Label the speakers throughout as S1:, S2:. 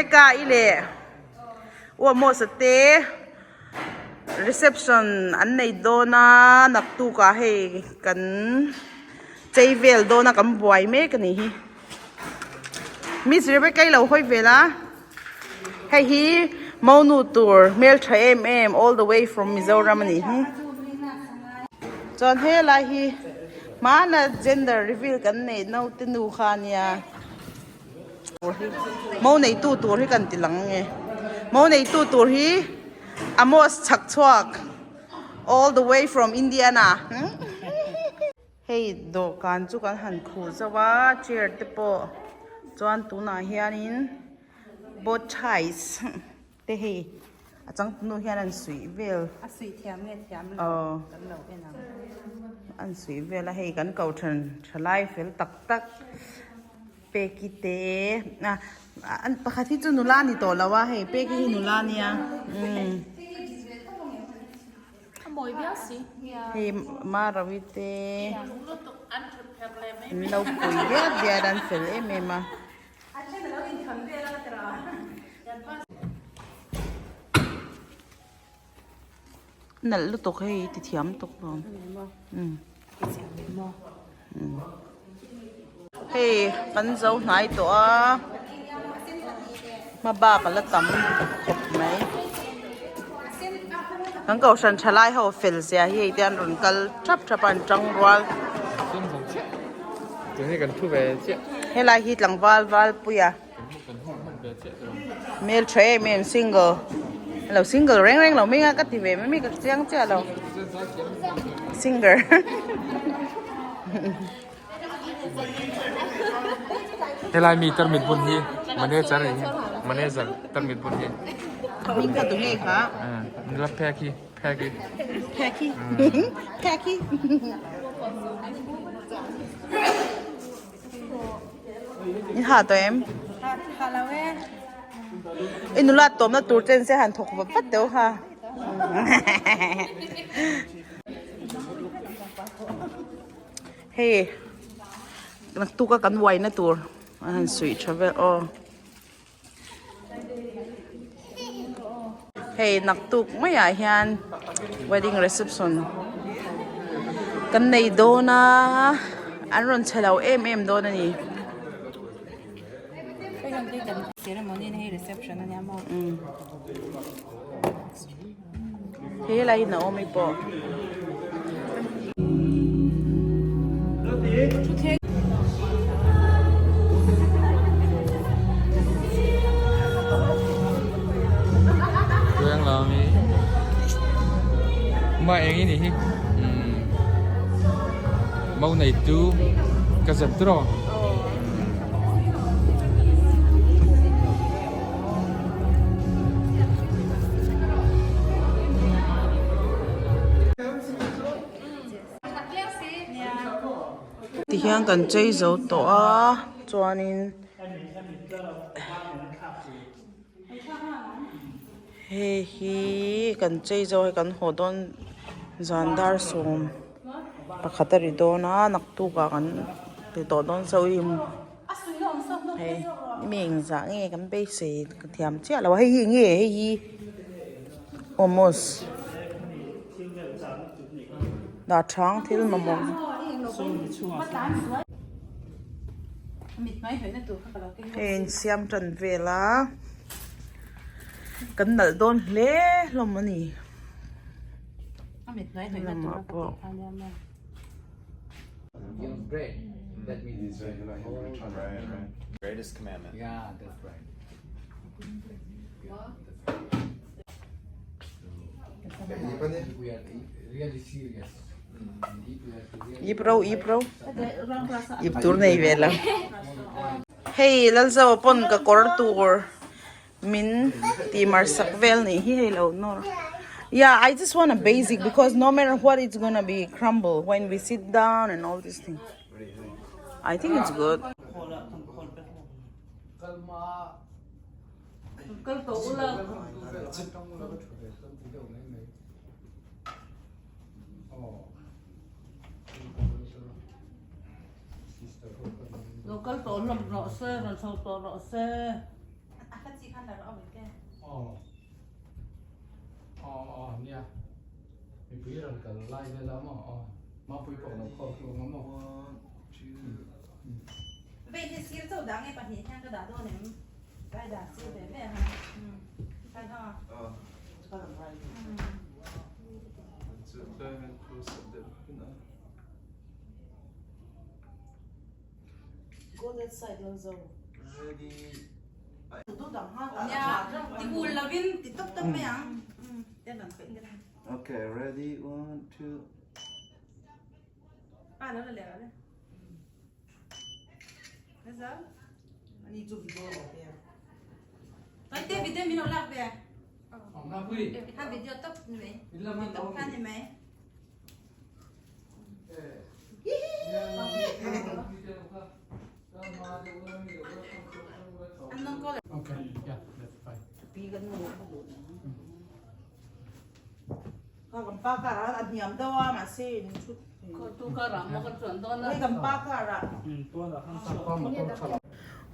S1: Eka i leh U Amos-a te reception an nei dawn a naktuk ah hei kan chei vel dawn a kan buai mek a nih hi Miss Rebecca i lo hawi vel a hei hi monu tur hmeltha em em all the way from Mizoram a nih hi chuan helai hi hmana gender reveal kan neih naute nu kha a nia. Mo neitu tur hi kan ti lang nge mo neitu tur hi Amos chhak chhuak all the way from Indiana hei dawhkan chu kan han khuh zauh a chair te pawh chuan tunah hianin bow ties te hei a changtunu hian an suih vel
S2: a suih thiam nge thiam lo kan lo en ang
S1: an suih vel a hei kan ko then thalai fel tak tak peki te a an pakhat hi chu nula ni tawh lo a hei peki hi nula nia umm hei marawi te an lo pui diat diat a an fel em em a. Nalh lutuk hei ti thiam tuk lo hei kan zo hnai tawh a hma bak a la tam khawp mai kan kohhran thalai ho fel zia hi hei te an rawn kal thap thap a an tang rual. Helai hi tlangval Valpuia hmel tha em em single lo single reng reng lo mai a ka ti ve mai mai ka chiang chiah lo singer
S3: Helai mi tarmit bun hi manager hi manager tarmit bun hi
S1: hming kha tu nge kha
S3: la phek hi phek hi
S1: phek hi phek hi In ha tawh em?
S2: Ha lo e.
S1: I nula tawmna tur chen se han thawk vat vat deuh ha. Hei naktuk a kan uaina tur a han suih tha vel aw. Hei naktuk maiah hian wedding reception kan nei dawn a an rawn chhe lo em em dawn a ni. Helai Naomi pawh.
S3: Ma eng i ni hi Mau nei tu ka zep tiraw.
S1: Tihian kan chei zo tawh a chuanin hei hi kan chei zo hei kan haw dawn zan dar sawm pakhat a ri dawn a naktuk ah kan ti tawh dawn so i. Hei mi engzah nge kan beisei ka thiam chiah lo a hei hi eng nge hei hi almost dah thang thil mamawh hei insiam tan vel a kan nalh dawn hle hlawm a ni lamah pawh.
S4: Greatest commandment.
S3: Yeah, that's right. We are really serious.
S1: Ip ro ip ro ip tur nei ve lo hei Lalzo pawn ka kawr tur min ti mar sak vel nih hi hei lo nawr yeah I just want a basic because no matter what it's gonna be crumble when we sit down and all this thing I think it's good.
S2: Lo kal tawh hlawm rawh se, rawn chho tawh rawh se.
S3: Aw aw aw nia mipui rawn kal lai vel a maw aw mapui pawh lo call khi awm a maw.
S2: Vei hi sir chauh dah nge pahnih hian ka dah dawn em? Kai dah sir ve ve ha. Kai ha.
S1: Go that side lo zo.
S4: Ready.
S2: Nia, ti bul lovin ti tawp tawp mai ang.
S4: Okay, ready, one, two.
S2: Pa lo la leh le. Azal.
S1: Ani chu video lo pe.
S2: Toi te video min lo lak ve.
S3: Awm na pui.
S2: Ha video top ni mai.
S3: In la man
S2: Top kha ni mai. An nong ko
S3: Okay, yeah, that's fine.
S1: Pi kan mu. Ka kan pa kar a a hniam deuh a mahse in thut hei kan pa kar ah.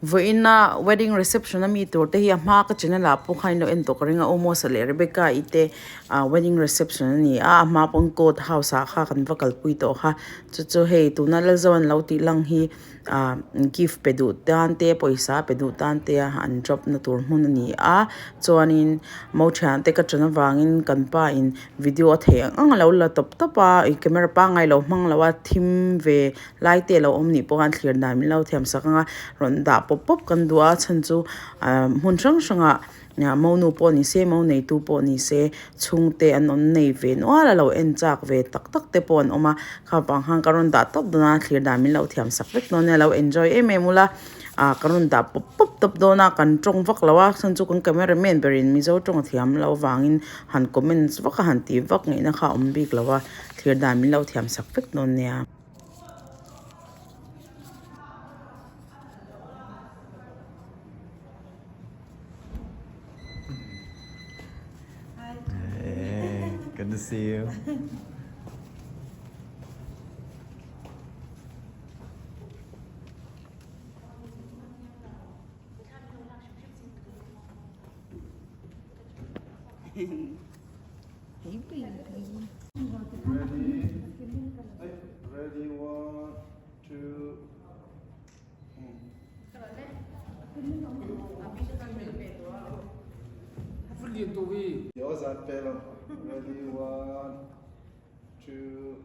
S1: Vawiina wedding reception a mi tur te hi a hma ka channel ah pawh khan in lo en tawh ka ring a Almost leh Rebecca i te ah wedding reception a ni a a hma pawn court house ah kha kan va kalpui tawh kha chu chu hei tuna Lalzoan lo tih lang hi. ah gift pe duh tan te pawisa pe duh tan te a an drop na tur hmun a ni a chuanin mo thian te ka ṭan avangin kan pa in video a theih ang ang a lo la tawp tawp a ih camera pangngai lo hmang lo a thim ve lai te a lo awm nih pawh khan thlir dan min lo thiam sak ang a rawn dah pawp pawp kan duh a chhan chu ah hmun hrang hrangah Mo nu pawh ni se, mo neitu pawh ni se, chhungte an awm nei ve nual a lo en chak ve tak tak te pawh an awm a, kha vang khan ka rawn dah tawp dawn a, thlir dan min lo thiam sak vek dawn nia, lo enjoy em em ula, ah ka rawn dah pawp pawp tawp dawn a, kan tawng vak lo a, chhan chu kan camera man berin Mizo tawng a thiam loh avangin han comments vak a han tih vak ngaihna kha a awm bik lo a, thlir dan min lo thiam sak vek dawn nia.
S4: Hey, good to see you.
S1: Hey baby.
S4: Ready? Ready, one, two. Ready, one, two.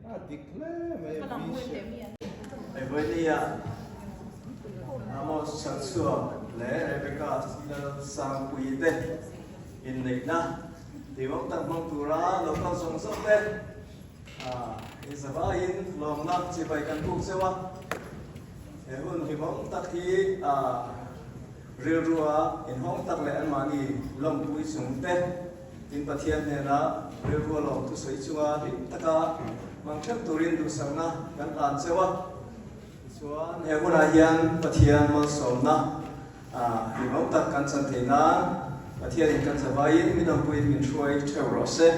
S4: Ah, dik hle mai a V shape.
S5: Hei vawinia Amos Chhanchhuak leh Rebecca Lalsangpuii te inneihna tihmawm tak hmang tura lo kal zawng zawng te I zavaiin lawmna chibai kan buk zeuh a, he hun hlimawm tak hi rilrua inhawng tak leh anmahni lawmpui chung te tin Pathian hnena rilrua lawm thusawi chunga hlim taka hmang theuh turin duhsakna kan hlan zeuh a. Tichuan, he hunah hian Pathian malsawmna hlimawm tak kan chan theih nan Pathianin kan zavaiin min awmpuiin min hruai theuh rawh se.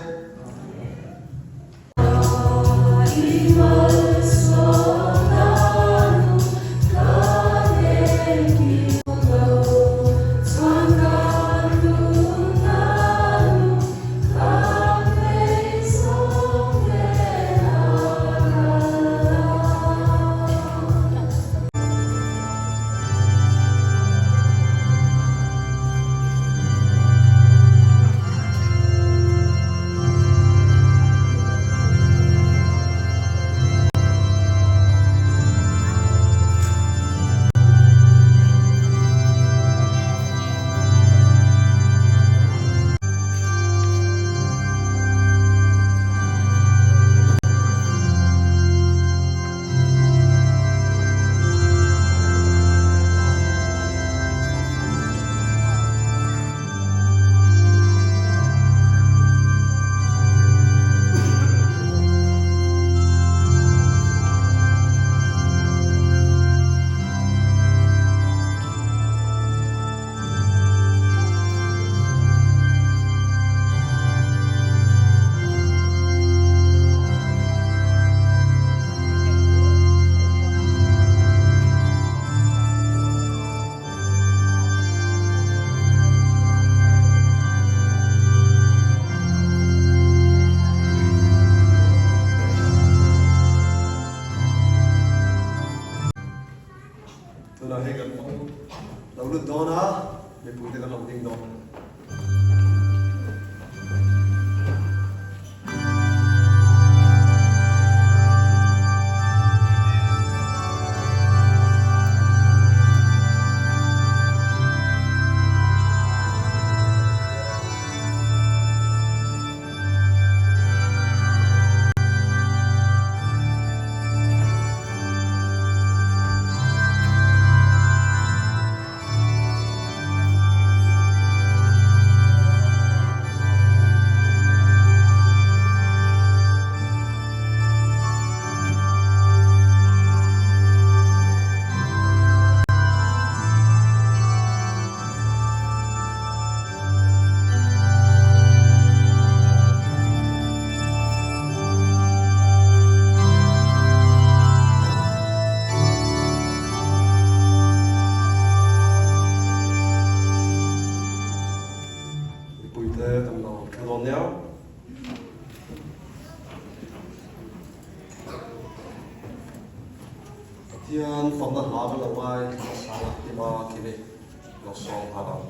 S5: lo lut dawn a, mipui te kan lo ding dawn. Mipuite kan lo tha dawn nia. Pathian famna hla kan lo ngai hmasa a, Ima Kimi lo sawm nghal ang.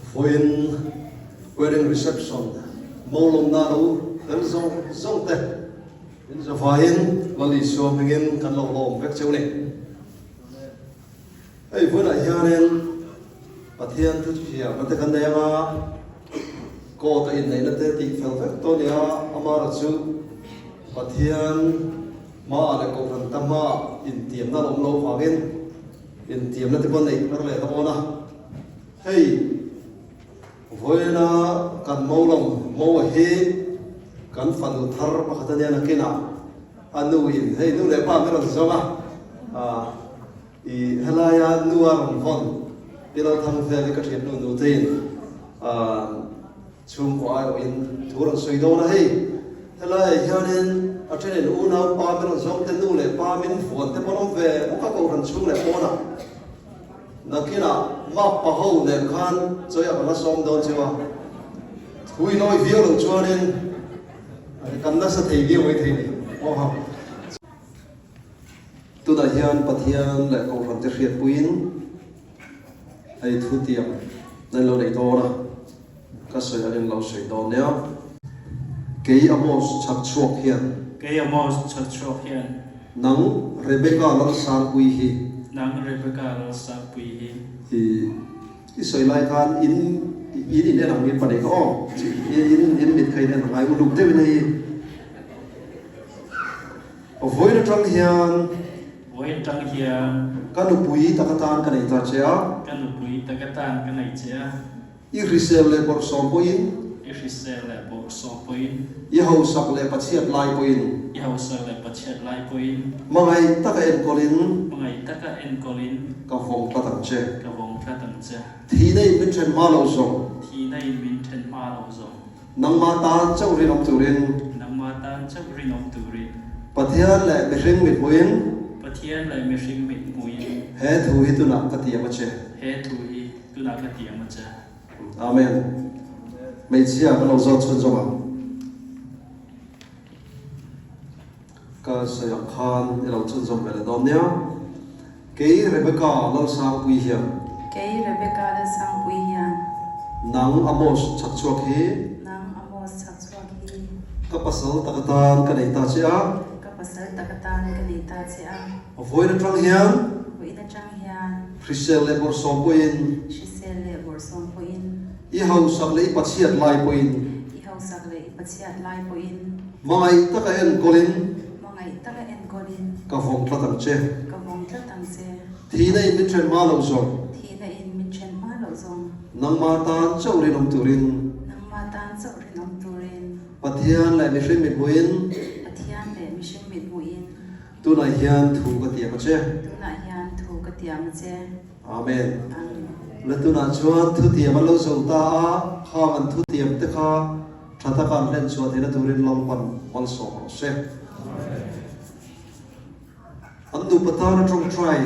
S5: Vawiin wedding reception Mawlawmna lo tel zawng zawng te in zavaiin Lal Isua hmingin kan lo lawm vek cheu ni. Hei vawiinah hianin Pathian thuthiamna te kan nei anga court a inneihna te tih fel vek tawh a ni a, amaherawhchu Pathian hmaah leh Kohhran ta hmaah intiamna a awm loh vangin intiamna te pawh neih har leh dawn a. Hei vawiina kan Mawlawm Mawa hi kan fanu thar pakhat a nia nakinah a nu in hei nu leh pa min rawn zawng a, I helaia nu a rawn vawn i lo thang vel hi ka thian nu Nuteiin chhungkaw aiawhin thu rawn sawi dawn a hei. Helaiah hianin a thenin unau pa min rawn zawng te nu leh pa min vuan te pawn awm ve bawk a kohhran chhung leh pawnah. Nakinah map pa ho nen khan chawiah kan la sawm dawn cheu a, thu inawi viau loh chuanin kan nasa thei viau mai thei ni. Aw ha. Tunah hian Pathian leh Kohhran te hriatpuiin Hei thutiang nan lo nei dawn a, ka sawi angin lo sawi dawn nia. Kei Amos chhak chhuak hian.
S6: Kei Amos chhak chhuak hian.
S5: Nang Rebecca Lalsangpuii hi.
S6: Nang Rebecca Lalsangpuii hi.
S5: I i sawi lai khan in in in en ang in paneih kha aw, in in mit kha in en ang ai uluk deuhin hei. Vawiin atang hian.
S6: Vawiin atang hian.
S5: Ka nupui tak atan ka nei ta che a.
S6: Ka nupui tak atan ka nei che a.
S5: I hrisel leh bawrhsawm pawhin.
S6: I hrisel leh bawrhsawm pawhin.
S5: I hausak leh pachhiat lai pawhin.
S6: I hausak leh pachhiat lai pawhin.
S5: Hmangaih taka enkawlin.
S6: Hmangaih taka enkawlin.
S5: Ka vawng tlat ang che.
S6: Ka vawng tlat ang che.
S5: Thihna in min then hma lo zawng.
S6: Thihna in min then hma lo zawng.
S5: Nangmah tan chauh rinawm turin.
S6: Nangmah tan chauh rinawm turin.
S5: Pathian leh mihring mithmuhin.
S6: Pathian leh mihring mithmuhin.
S5: He thu hi tunah ka tiam a che.
S6: He thu hi tunah ka tiam a che.
S5: Amen. Hmeichhia ka lo zawt chhun zawk ang. Ka sawi ang khan i lo chhunzawm ve leh dawn nia. Kei Rebecca Lalsangpui hian.
S2: Kei Rebecca Lalsangpui hian.
S5: Nang Amos chhakchhuak hi.
S2: Nang Amos chhakchhuak hi.
S5: Ka pasal tak atan ka nei ta che a.
S2: Ka pasal tak atan ka nei ta che a.
S5: Vawiin atang hian.
S2: Vawiin atang hian.
S5: Hrisel leh bawrhsawm pawhin.
S2: Hrisel leh bawrhsawm pawhin.
S5: I hausak leh i pachhiat lai pawhin.
S2: I hausak leh i pachhiat lai pawhin.
S5: Hmangaih taka enkawlin.
S2: Hmangaih taka enkawlin.
S5: Ka vawng tlat ang che.
S2: Ka vawng tlat ang che.
S5: Thihna in min then hma loh zawng.
S2: Thihna in min then hma loh zawng.
S5: Nangmah tan chauh rinawm turin.
S2: Nangmah tan chauh rinawm turin.
S5: Pathian leh mihring mithmuhin.
S2: Pathian leh mihring mithmuhin.
S5: Tunah hian thu ka tiam a che.
S2: Tunah hian thu ka tiam a che.
S5: Amen. Le tunah chuan thutiam an lo zo ta a, khang an thutiam te kha tha taka an hlen chhuah theihna turin Lalpan malsawm rawh se. An nupa tana tawngtai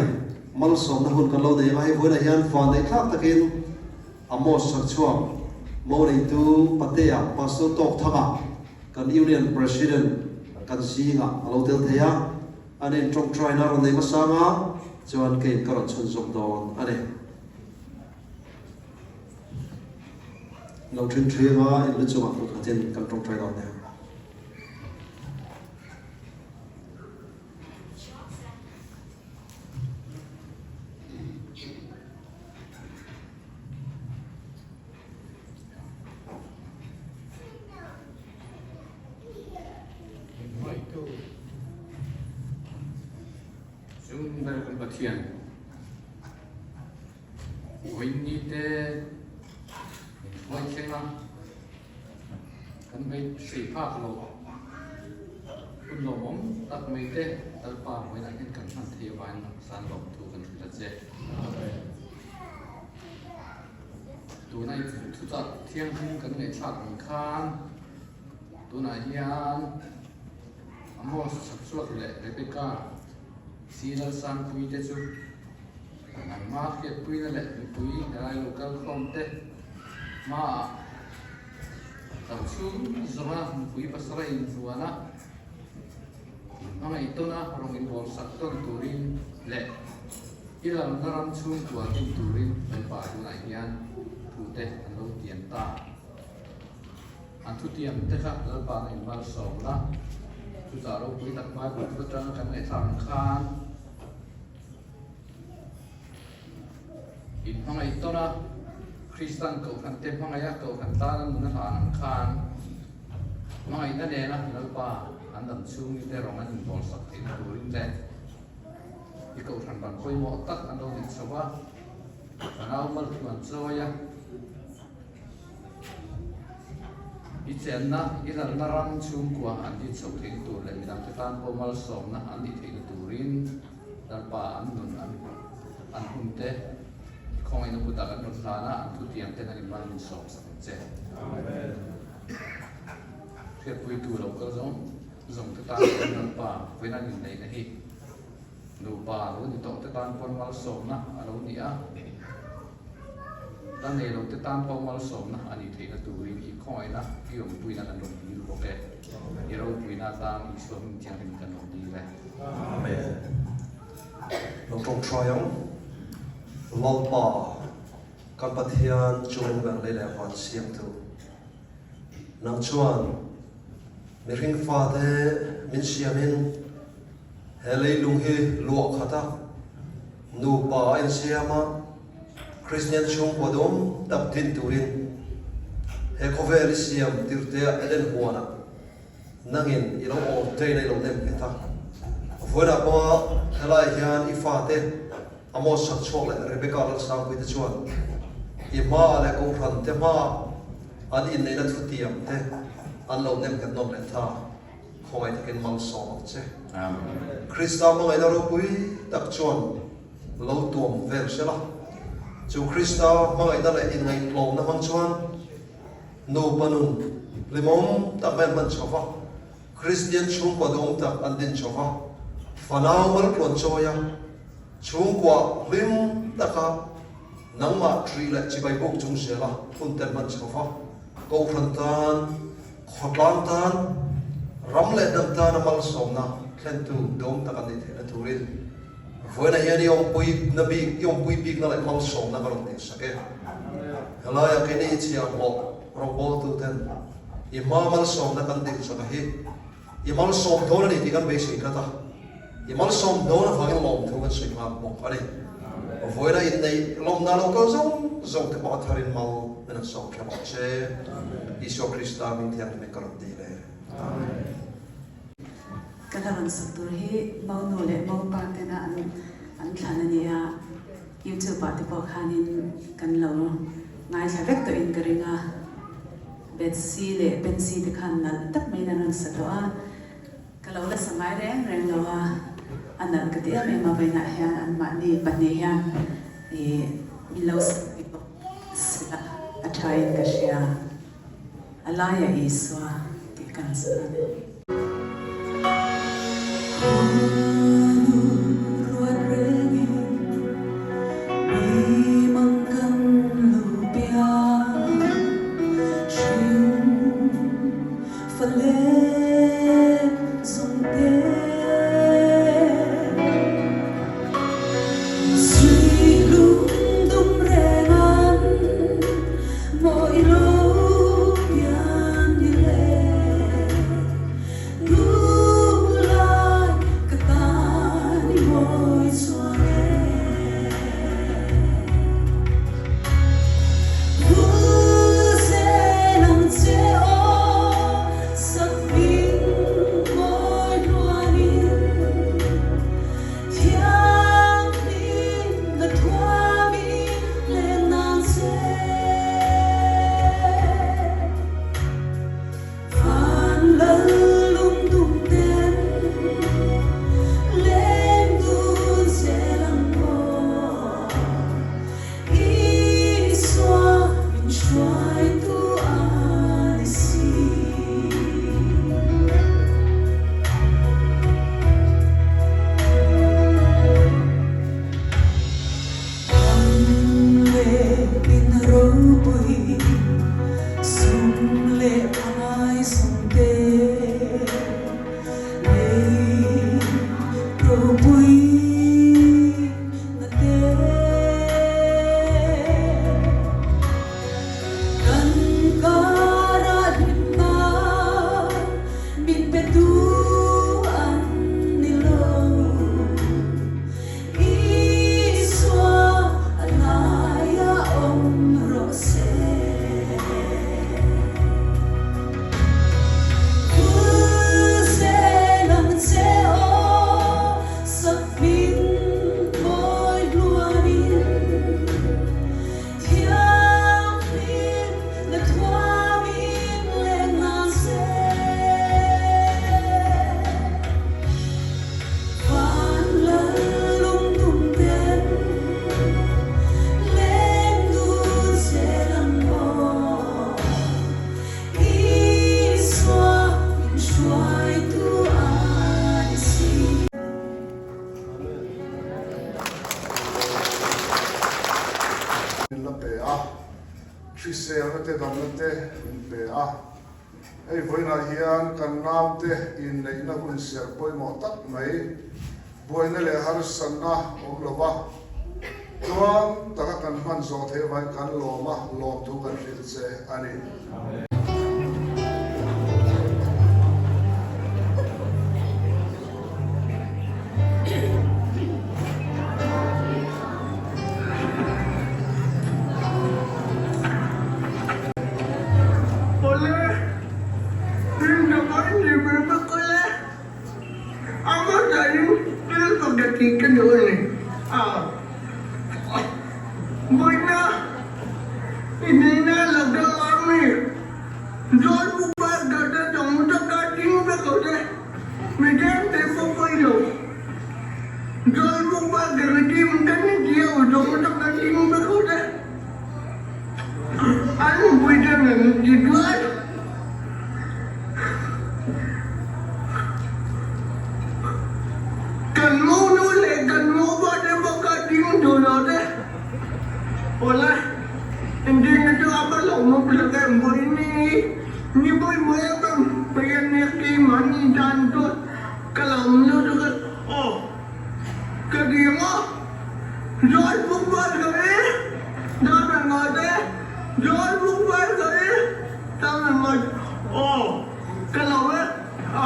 S5: malsawmna hun kan lo nei ang a, hei vawiinah hian van neih thlak takin Amos Sakchhuak, Mo neitu Patea, Pastor Tawkthanga, kan Union President kan zingah a lo tel thei a. An in tawngtaina rawn nei hmasa ang a, chuan keiin ka rawn chhunzawm dawn a ni. Lo thin thing a, in lu chungah kut nghatin kan tawngtai dawn nia.
S3: Chung ber kan Pathian vawiin te min hruai thleng a, kan beisei phak lo hun lawmawm tak mai te Lalpa vawiinah hian kan hman thei avangin san lawm thu kan hrilh a che. Tuna i thuchah thianghlim kan ngaihthlak ang khan tunah hian Amos chhakchhuak leh Rebecca si Lalsangpui te chu nangma hriatpuina leh mipui helai lo kal khawm te hmaah tlar chhung zawnga mipui pasarih invuan a hmangaih tawn a rawn inbawl sak tawn turin leh I lalna ram chhungkua din turin Lalpa tunah hian thute an lo tiam ta. An thutiam te kha Lalpa na in malsawm la, chutah ropui tak Bible thu atanga kan ngaihthlak ang khan in hmangaih tawn a, Kristan Kohhran te hmangaih a, Kohhran tana nun a hlan ang khan hmangaihna nena Lalpa an dam chhungin te rawng an inbawlsak theihna turin le. I kohhran ram pawimawh tak an lo nih chho a, ka nau maltluan chawi a, i chenna, i lalna ram chhungkua an din chhoh theihna tur leh midangte tan pawh malsawmna an nih theihna turin Lalpa an nun an an hun te i khawngaihna kutah kan rawn hlan a, an thutiang ten an inmal min sawm sak ang che. Hriatpuitu lo kal zawng zawng te tan pawh Lalpa vawiin an inneihna hi Nupa lo ni tawh te tan pawn malsawmna a lo ni a, la nei lo te tan pawh malsawmna a nih theihna turin i khawngaihna, i awmpuina kan rawn dil bawk e. I ropuina atan Isua hming thianghlim kan rawn dil e.
S5: Amen. Lo tawngtai ang. Lalpa. Kan Pathian chung ber lei leh van siamtu, nang chuan mihring fate min siamin he leilung hi luah khat a, nupa a insiam a, Kristian chhungkua dawm tak din turin he khawvel i siam tirhtea Eden huanah nangin i lo ordain a, i lo nem nghet a. Vawiinah pawha helaiah hian i fate Amos Chhakchhuak leh Rebecca Lalsangpui te chuan i hmaah leh Kohhran te hmaah an inneihna thutiam te an lo nem nghet nawm leh ta. Khawngaih takin malsawm ang che. Krista hmangaihna ropui tak chuan lo tuam vel se la. Chu Krista hmangaihna leh inngaihtlawmna hmang chuan nupa nun hlimawm tak mai an hman chho va, Kristian chhungkua duhawm tak an din chho va, fanau maltluan chawi a, chhungkua hlim taka nangmah ṭih leh chibai buk chung zela hun te an hman chho va, Kohhran tan, khawtlang tan, ram leh hnam tana malsawmna thlentu duhawm tak an nih theihna turin vawiinah hian i awmpui na bik, i awmpui bikna leh malsawmna ka rawn tihsak e. Helaiah keini i chhiahhlawh rawngbawltu ten i hma malsawmna kan dihsak a hi i malsawm dawn a ni tih kan beisei tlat a, i malsawm dawn avangin lawmthu kan sawi nghal bawk a ni. Vawiina inneih lawmna lo kal zawng zawng te pawh a tharin mal min han sawm ṭha bawk che. Isua Krista hming thianghlimin ka rawn ti le. Amen.
S7: Ka la rawn sak tur hi Maunu leh Maupa tena an an thlan a nia, YouTube ah te pawh khanin kan lo ngaithla vek tawhin ka ring a, Bethsy leh Bency te khan nalh tak maiin an rawn sa tawh a, ka lo la sa ngai reng reng lo a, a nalh ka ti em em a, vawiinah hian anmahni pahnih hian ih min lo sak pui bawk si a, a thain ka hria. A laiah Isua tih kan zir a ni.
S4: Min la pe a, hriselna te damna te min pe a. Hei vawiinah hian kan naute inneihna hun serh pawimawh tak mai, buaina leh harsatna awm lo va. Tluang taka kan hman zawh theih avangin kan lawm a, lawmthu kan hrilh che a ni.
S8: Awle, rinna mai ni ve bawk ale, a hmasain thil pakhat tih ka duh a ni. Vawiina i hnena lo kal ang mi, Zawl pupa ka ta tawng taka ding vek lo che, mi tlem te pawh pawi lo. Zawl pupa ka ri tim ka ni tia u tawng taka ding vek lo che. An nupui te nen ti chuan kan monu leh kan mopa te bawk a ding duh lo te. Awle, engtin na chu a va lo mawp lo em vawi ni ni vawi vawi a ka pei a nia keimahni tan chuan ka lo awm lutuk a, aw ka ti ang aw, zawi buk val ka i dam reng ngawi te, zawi buk val ka i dam reng ngawi te, aw ka lo e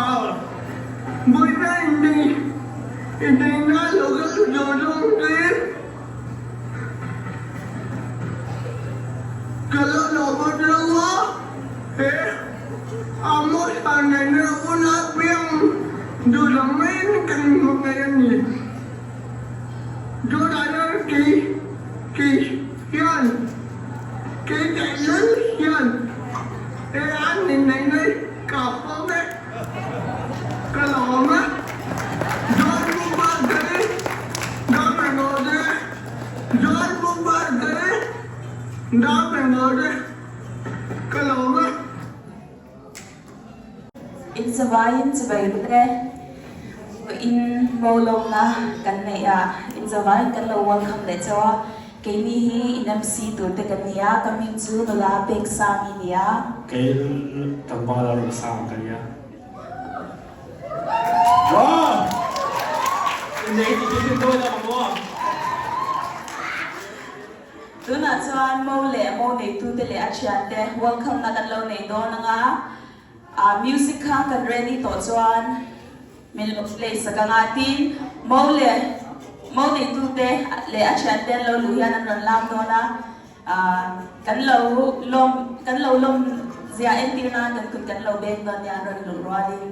S8: aw vawi na in nei in nei na lo ka zawh zawng te. Ka la lo bawk lo a, he Amos a neihna huna piang duhlam maiin kan hmu ngei a ni. Tunah hian kei kei hian kei daih lal hian he an inneihna hi ka pawm e, ka lawm e. John Bumbar te
S9: In zavaiin chibai te in mo lawmna kan neih a, in zavaiin kan lo welcome leh chauh a, keini hi in MC tur te kan ni a, ka hming chu nula pek sang i ni a.
S6: Kei tlangval a rawn sang ka nia.
S9: Tunah chuan Mo leh Mo neitute leh a thiante welcome na kan lo nei dawn anga, music kha kan ready tawh chuan min lo play sak anga tin Mo leh Mo neitute leh a thiante an lo luh hian an rawn lak dawn a. Kan lo lawm kan lo lawm zia entir nan kan kut kan lo beng dawn nia an rawn luh rualin.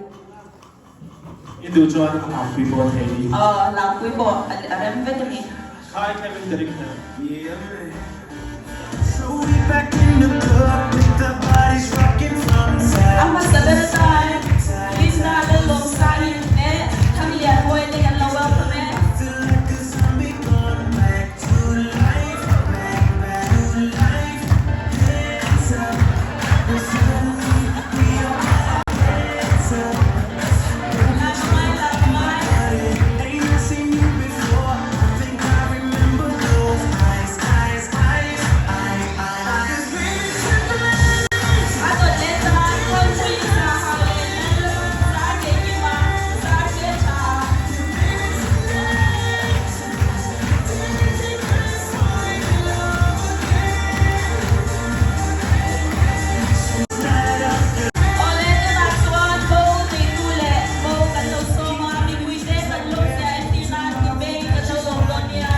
S6: I duh chuan a hlangpui pawh a thei ni.
S9: Aw hlangpui pawh a rem vek a ni.
S6: Khai Kevin ka ring hle.
S9: A hmasa ber atan Linda Lallawmsangin leh Thanglianmawia te kan lo welcome e. A dawt leh tan Kawlpui sa hau leh lal sa keikima sa hriat tha. Awle tunah chuan bo neitu leh bo kan lo sawm a, mipuite kan lo zia entir nan debate kan lo lawm dawn nia.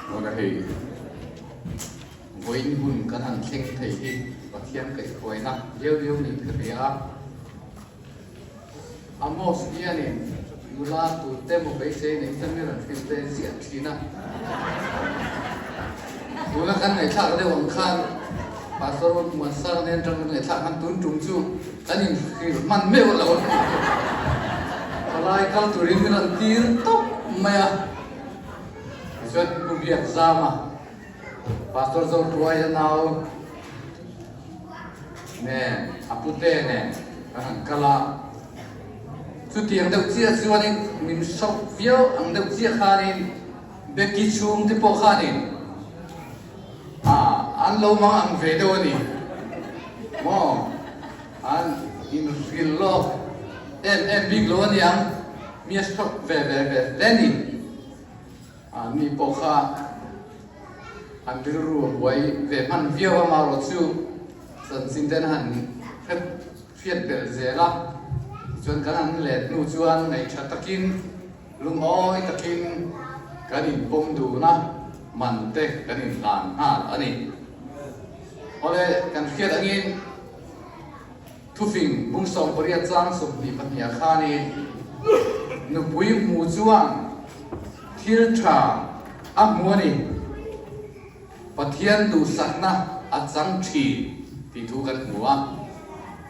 S3: Mawna hei vawiin hun kan han thleng thei hi Pathian kaihhruaina liau liau niin ka hria a. Amos hianin nula turte maw beisei neih chuan mi rawn hrilh ve ziah thin a. Tuna kan ngaihthlak deuh ang khan. Pastor Muansanga nen tang kan ngaihthlak hman tun tum chu kan inhrilh hman meuh lo a ni. Palai kal turin min rawn tir tawp mai a, tichuan Pu Biakzama, Pastor Zotuaia nau nen a pute nen kan han kal a, chutiang deuh chiah chuanin min hroh viau ang deuh chiah khanin Becky chhungte pawh khanin ah an lo mang ang ve deuh a ni maw an inhrilh lawk em em bik lo a niang mi a hroh ve ve ve hle a ni. Anni pawh kha an rilru a buai ve hman viau a, amaherawh chu chanchin ten han hre hriat belh zel a, tichuan kan han let hnu chuan ngaihṭha takin lungawi takin kan inpawm dun a, man te kan inhlan nghal a ni. Awle kan hriat angin. Thufing bung 18 chang 22 ah khanin nupui hmu chuan thil tha a hmu a ni, Pathian duhsakna a chang thin tih thu kan hmu a,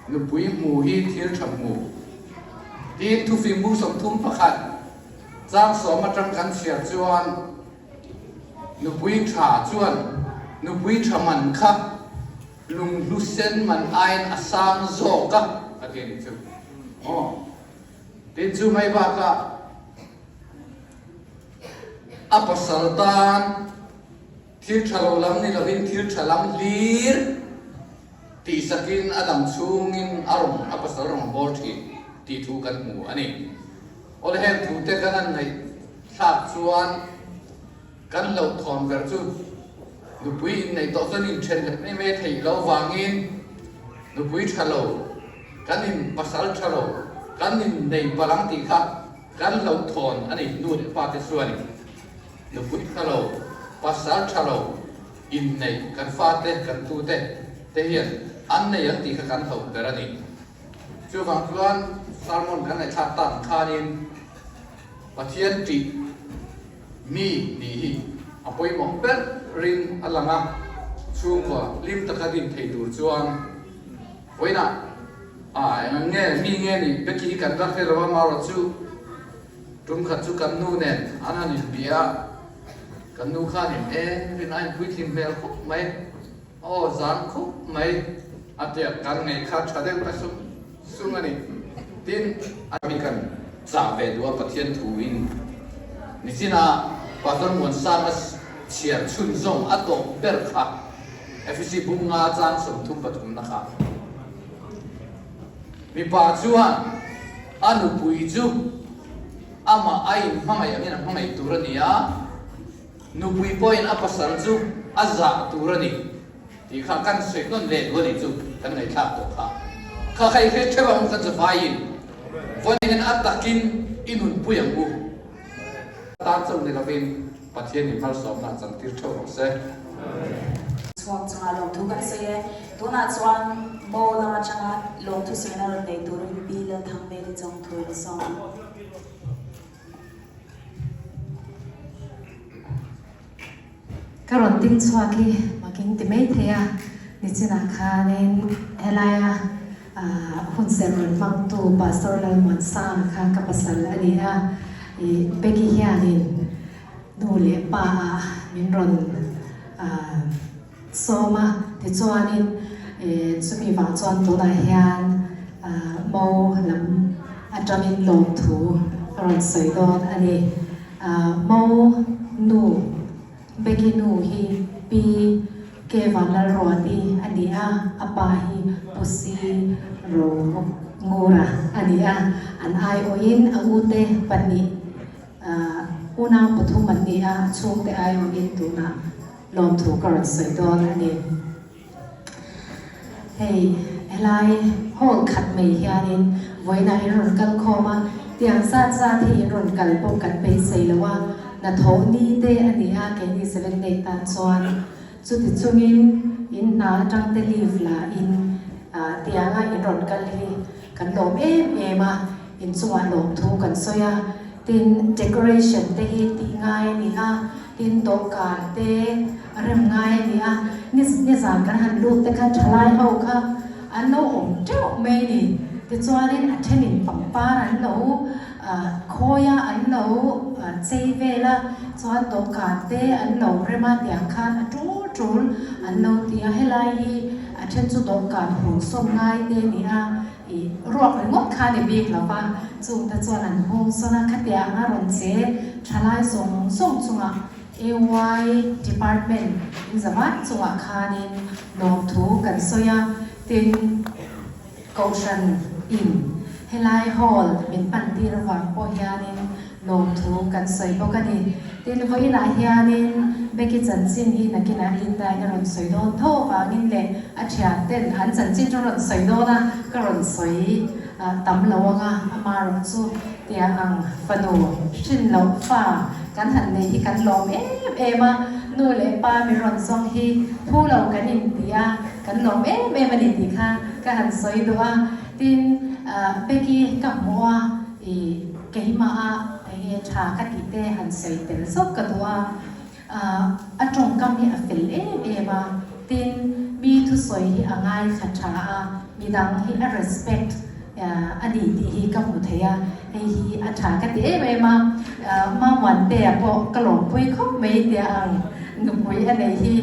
S3: nupui hmu hi thil tha hmu. Tin, thufing bung 31 chang 10 atang kan chhiar chuan nupui tha chuan nupui tha man kha Lunghlu sen man aiin a sang zawk a, a ti a ni chu. Aw, tin chu mai bakah a pasal tan thil tha lo lam ni lovin thil tha lam hlir tihsakin a dam chhungin a rawn a pasal rawn bawl thin tih thu kan hmu a ni. Awle heng thute kan han ngaihthlak chuan Kan hlauhthawn ber chu nupui inneih tawh chuan inthen leh mai mai theih lo vangin nupui tha lo, kan in pasal tha lo, kan innei palh ang tih kha kan hlauhthawn a ni. Nu leh pa te chuanin nupui tha lo, pasal tha lo inneih kan fate, kan tute te hian an nei ang tih kha kan hlauh ber a ni. Chuvang chuan sermon kan ngaihthlak tak ang khanin Pathian tih Mi nih hi a pawimawh ber rin a lang a, chhungkua hlim taka din thei tur chuan vawiinah a eng ang nge mi nge nih Becky hi kan la hre lo a, Maura chu tum khat chu kan nu nen an han inbia a, kan nu khanin e rin a inpuitling hmel khawp mai, aw zan khawp mai a tia kan ngei kha tha deuh ta sung sung a ni. Tin, a mi kan chah ve duh a Pathian thu in nichinah Pastor Muansanga chhiar chhunzawm a tawp ber kha Efesi bung nga chang 33 na kha mipa chuan a nupui chu amah a inhmangaih angin a hmangaih tur a ni a, nupui pawhin a pasal chu a zah tur a ni. Tih kha kan sawi hnawn leh duh a nih chu kan ngaihthlak tawh kha. Kha kha i hre theuh ang kan zavaiin vawiin a takin i nunpui ang u. Tan chauh ni lovin Pathian in malsawmna a chantir theuh rawh se.
S9: Chhuak chungah lawmthu kan sawi e. Tunah chuan Mo lam atanga lawmthu sawina rawn nei turin Pi Lalthangveli Chawngthu in sawm ang.
S7: Ka rawn ding chhuak hi makin ti mai thei a, nichinah khanin helaia hun serh rawn hmangtu Pastor Lalmuansanga kha ka pasal a ni a, ih Peggy hianin nu leh pa ah min rawn sawm a, tichuanin chumi vang chuan tunah hian mo lam atangin lawmthu ka rawn sawi dawn a ni. Mo nu Becky nu hi Pi K Vanlalruati a ni a, a pa hi Pu Si Ro Ngura a ni a, an aiawhin a ute pahnih unau pathum an ni a, a chhungte aiawhin tunah lawmthu ka rawn sawi dawn a ni. Hei helai hall khat mai hianin vawiinah in rawn kal khawm a, tiang zat zat hi in rawn kal pawh kan beisei lo a, hnathawh ni te a ni a keini Seven Day tan chuan chuti chungin in hna atang te leave la in tianga in rawn kal hi kan lawm em em a, in chungah lawmthu kan sawi a. Tin, decoration te hi tih ngai a ni a, tin dawhkan te a rem ngai a ni a, nizan kan han lut te kha thalai ho kha an lo awm teuh mai a ni. Tichuanin a thenin pangpar an lo khawi a, an lo chei vel a, chuan dawhkan te an lo rem a tiang khan a tul tul an lo ti a, helai hi a then chu dawhkan hung sawm ngai te a ni a. I ruak ringawt kha ni bik lo va, chungte chuan an hung sawn a, khatiang a rawn che thalai zawng zawng chungah AY department in zavai chungah khanin lawmthu kan sawi a, tin Kohhran in helai hall min pan tir avang pawh hianin Lawmthu kan sawi bawk a ni. Tin, vawiinah hianin Becky chanchin hi nakinah Linda-in a rawn sawi dawn tho avangin leh a thianten an chanchin chu rawn sawi dawn a, ka rawn sawi tam lo ang a, amarawh chu tia ang fanu hrin loh fa kan han nei hi kan lawm em em a, nu leh pa mi rawn zawng hi phu lo kan inti a, kan lawm em em a ni tih kha ka han sawi duh a. Tin, Becky ka hmuh a, i keimah a enge tha ka tih te han sawi tel zawk ka duh a, a tawngkam hi a fel em em a, tin mi thusawi hi a ngaithla tha a, midang hi a respect a ni tih hi ka hmu thei a, hei hi a tha ka ti em em a, Mamuantea pawh ka lawmpui khawp mai tia ang nupui a nei hi,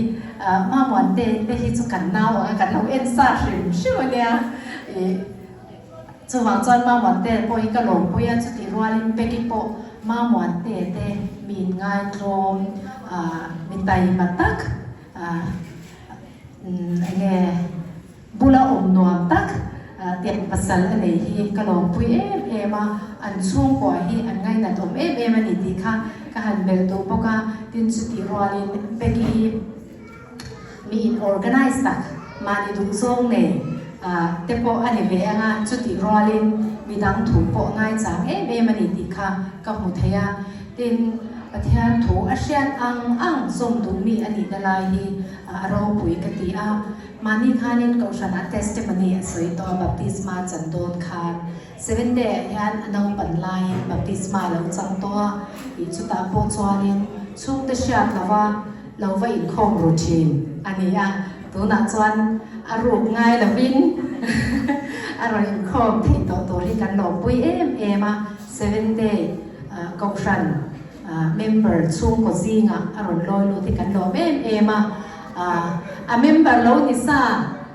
S7: Mamuante te hi chu kan nau ang a, kan lo en sa hrim hrim a nia, i. Chuvang chuan Mamuante pawh hi ka lawmpui a, chutih rualin Peki pawh Mamuante te mi inngaithlawm, mi taima tak, enge bula awm nuam tak tiang pasal a nei hi ka lawmpui em em a, an chhungkua hi an ngainat awm em em a ni tih kha ka han belh duh bawk a, tin chutih rualin Peki hi. Mi in organize tak, mahni duh zawng nei te pawh a ni ve ang a, chutih rualin midang thu pawh ngaichang em em a ni tih kha ka hmu thei a. Tin, Pathian thu a hriat ang ang zawm duh mi a nihna lai hi a ropui ka ti a. Mahni khanin Kohhran a testimony a sawi tawh a, baptisma chan dawn khan Seventh day ah hian a naupan laiin baptisma a lo chang tawh a, tih chutah pawh chuanin chhungte hriat lova lo va inkhawm ru thin a ni a, tunah chuan a ruk ngai lovin a rawn inkhawm theih tawh tur hi kan lawmpui em em a, Seventh day Kohhran member chhungkaw zingah a rawn lawi lut hi kan lawm em em a, a member lo ni sa